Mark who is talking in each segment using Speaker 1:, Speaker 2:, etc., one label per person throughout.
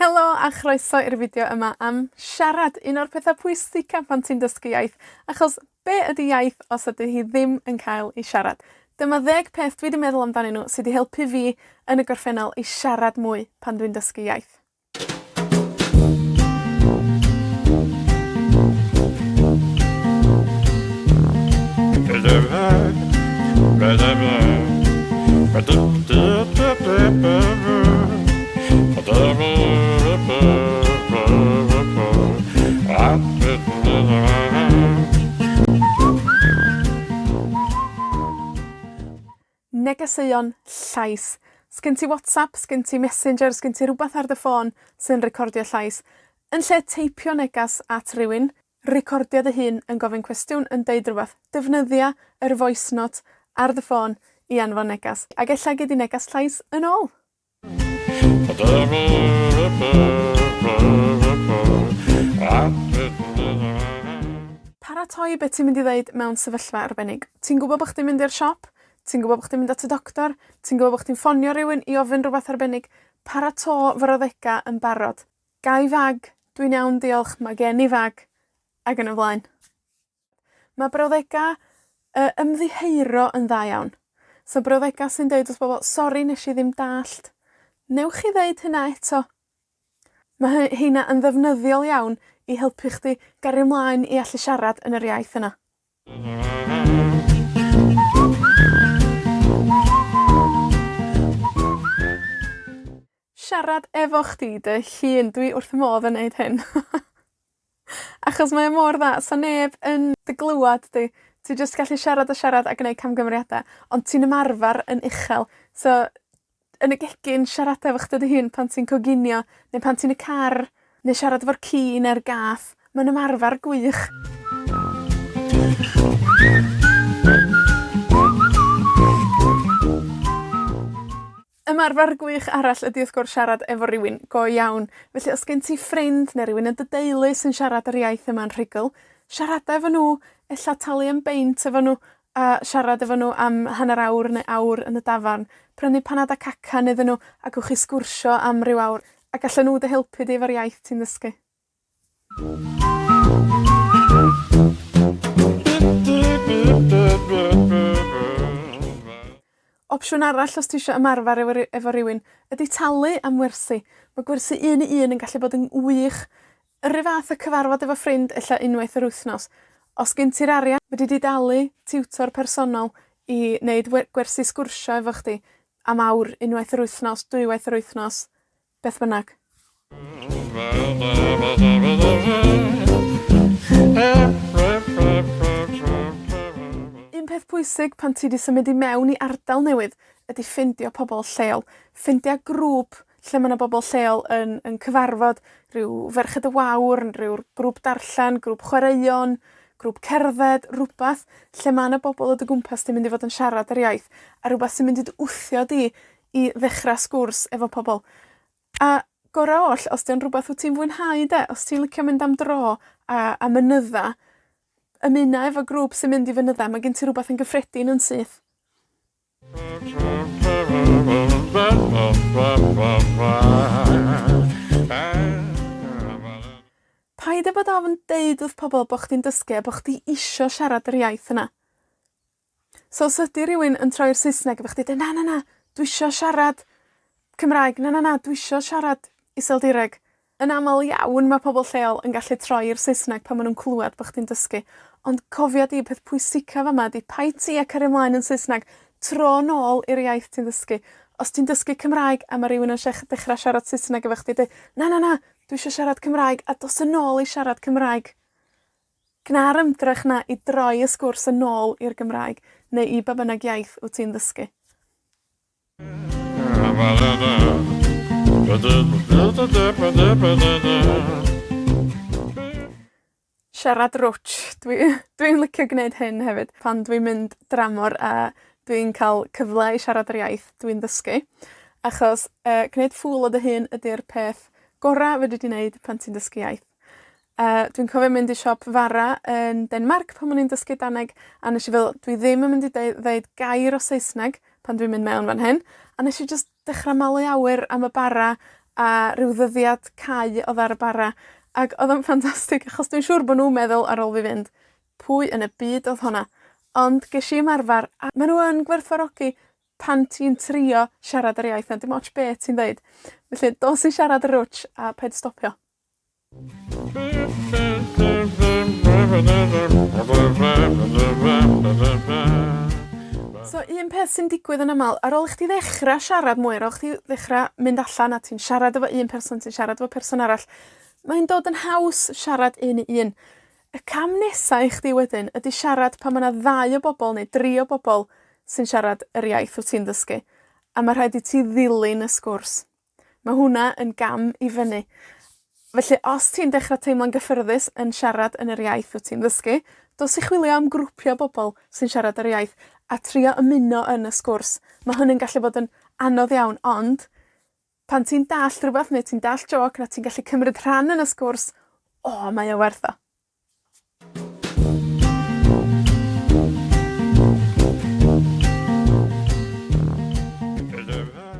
Speaker 1: Helo a chroeso i'r fideo yma am siarad, un o'r petha pwysica pan ti'n dysgu iaith, achos be' ydi iaith os ydi hi ddim yn cael 'i siarad? Dyma ddeg peth dwi 'di meddwl amdanyn nw sy 'di helpu fi yn y gorffennol i siarad mwy pan dwi'n dysgu iaith. Negeseuon llais. 'Sgin ti WhatsApp, 'sgin ti Messenger, 'sgin ti rwbath ar dy ffôn sy'n recordio llais? Yn lle teipio negas at rywun, recordio dy hun yn gofyn cwestiwn, yn deud rwbath. Defnyddia yr Voice Note ar dy ffôn i anfon negas, ag ella gei di negas llais yn ôl. Paratoi be' ti'n mynd i ddeud mewn sefyllfa arbennig. Ti'n gwbo bo' chdi'n mynd i'r siop, ti'n gwbo bo' chdi'n mynd at y doctor, ti'n gwbo bo' chdi'n ffonio rywun i ofyn rwbath arbennig, parato froddega yn barod. Ga i fag? Dwi'n iawn diolch, ma' gen i fag, ag yn y blaen. Ma' brawddega' yy ymddiheuro yn dda iawn. So brawddega' sy'n deud wrth bobol, sori nesh i ddim dallt. Newch chi ddeud hynna eto? Ma' hy- heina yn ddefnyddiol iawn i helpu chdi gario mlaen i allu siarad yn yr iaith yna. Siarad efo chdi dy hun. Dwi wrth fy modd yn neud hyn. Achos mae o mor dda. 'Sa neb yn dy glywad di. Ti jyst gallu siarad a siarad a gneud camgymeriada, ond ti'n ymarfar yn uchel. So, yn y gegin, siarada efo chdi dy hun pan ti'n coginio, neu pan ti'n y car, neu siarad efo'r ci ne'r gath. Mae'n ymarfar gwych. Ymarfer gwych arall ydi wrth gwrs siarad efo rywun go iawn. Felly, os gen ti ffrind ne' rywun yn dy deulu sy'n siarad yr iaith yma'n rhugl, siarada efo nw, ella talu am beint efo nw, a siarad efo nw am hanner awr neu awr yn y dafarn. Prynu panad a cacan iddyn nw, a gewch chi sgwrsio am ryw awr, a gallan nw dy helpu di efo'r iaith ti'n ddysgu. Opsiwn arall os ti isio ymarfer efo ry- efo rywun, ydi talu am wersi. Ma' gwersi un i un yn gallu bod yn wych. Yr un fath â cyfarfod efo ffrind ella unwaith yr wythnos. Os gen ti'r arian, fedri di dalu tiwtor personol i neud we- gwersi sgwrsio efo chdi am awr, unwaith yr wythnos, dwywaith yr wythnos. Beth bynnag. Un peth pwysig pan ti 'di symud i mewn i ardal newydd ydi ffindio pobol lleol. Ffindia grŵp lle ma' 'na bobol lleol yn, yn cyfarfod, ryw Ferched y Wawr, yn ryw grŵp darllan, grŵp chwaraeon, grŵp cerdded, rwbath lle ma' 'na bobol o dy gwmpas di'n mynd i fod yn siarad yr iaith, a rwbath sy'n mynd i dy wthio di i ddechra sgwrs efo pobol. A gora oll, os 'di o'n rwbath wt ti'n fwynhau 'de, os ti'n licio mynd am dro a, a mynydda, ymuna efo grŵp sy'n mynd i fynydda, ma' gen ti rwbath yn gyffredin yn syth. Paid â bod ofn deud wrth pobol bo' chdi'n dysgu a bo' chdi isio siarad yr iaith yna. So os ydi rywun yn troi i'r Saesneg efo chdi deu na na na, dwi isio siarad Cymraeg, na na na, dwi isio siarad Iseldireg. Yn amal iawn ma' pobol lleol yn gallu troi i'r Saesneg pan ma' nw'n clwad bo' chdi'n dysgu. Ond cofia di, peth pwysica fa' 'ma 'di paid ti â cario mlaen yn Saesneg. Tro nôl i'r iaith ti'n ddysgu. Os ti'n dysgu Cymraeg a ma' rywun yn shech- dechra siarad Saesneg efo chdi deu na na na, dwi isio siarad Cymraeg, a dos yn ôl i siarad Cymraeg. Gna'r ymdrech 'na i droi y sgwrs yn ôl i'r Gymraeg, neu i ba bynnag iaith wt ti'n ddysgu. Siarad rwtsh. Dwi, dwi'n licio gneud hyn hefyd, pan dwi'n mynd dramor a dwi'n ca'l cyfle i siarad yr iaith dwi'n ddysgu, achos, yy, gneud ffŵl o dy hun ydi'r peth gora' fedri di neud pan ti'n dysgu iaith. Yy, dwi'n cofio mynd i siop fara yn Denmarc pan o'n i'n dysgu Daneg, a nesh i feddwl, dwi ddim yn mynd i deu- ddeud gair o Saesneg pan dwi'n mynd mewn fan hyn, a nesh i jyst dechra malu awyr am y bara A ryw ddyddiad cau odd ar y bara, ag odd o'n ffantastig, achos dwi'n siŵr bo' nw'n meddwl ar ôl fi fynd, pwy yn y byd odd honna? Ond gesh i ymarfar, a ma' nw yn gwerthfawrogi pan ti'n trio siarad yr iaith 'na, dim ots be' ti'n ddeud. Felly, dos i siarad rwtsh, a paid stopio. So, un peth sy'n digwydd yn amal, ar ôl i chdi ddechra siarad mwy, ar ôl chdi ddechra mynd allan a ti'n siarad efo un person, ti'n siarad efo person arall, mae'n dod yn haws siarad un i un. Y cam nesa i chdi wedyn ydi siarad pan ma' 'na ddau o bobol neu dri o bobol sy'n siarad yr iaith wt ti'n ddysgu, a ma' rhaid i ti ddilyn y sgwrs. Ma' hwnna yn gam i fyny. Felly, os ti'n dechra teimlo'n gyffyrddus yn siarad yn yr iaith wt ti'n ddysgu, dos i chwilio am grwpia' o bobol sy'n siarad yr iaith, a trio ymuno yn y sgwrs. Ma' hynny'n gallu bod yn anodd iawn, ond, pan ti'n dallt rwbath ne' ti'n dallt jôc na ti'n gallu cymryd rhan yn y sgwrs, o, mae o werth o.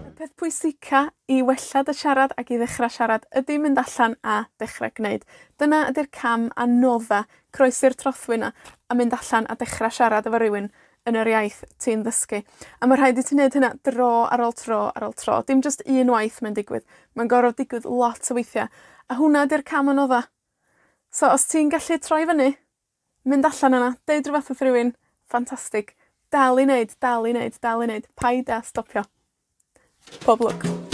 Speaker 1: Y peth pwysica i wella dy siarad ag i ddechra siarad ydi mynd allan a dechra gneud. Dyna ydi'r cam anodda, croesi'r trothwy 'na, a mynd allan a dechra siarad efo rywun yn yr iaith ti'n ddysgu. A ma' rhaid i ti neud hynna dro ar ôl tro ar ôl tro, dim jyst un waith mae'n digwydd. Mae'n gor'o' digwydd lot o weithia', a hwnna 'di'r cam anodda. So, os ti'n gallu troi fyny, mynd allan yna, deud rwbath wrth rywun, ffantastig. Dal i neud, dal i neud, dal i neud. Paid â stopio. Pob lwc.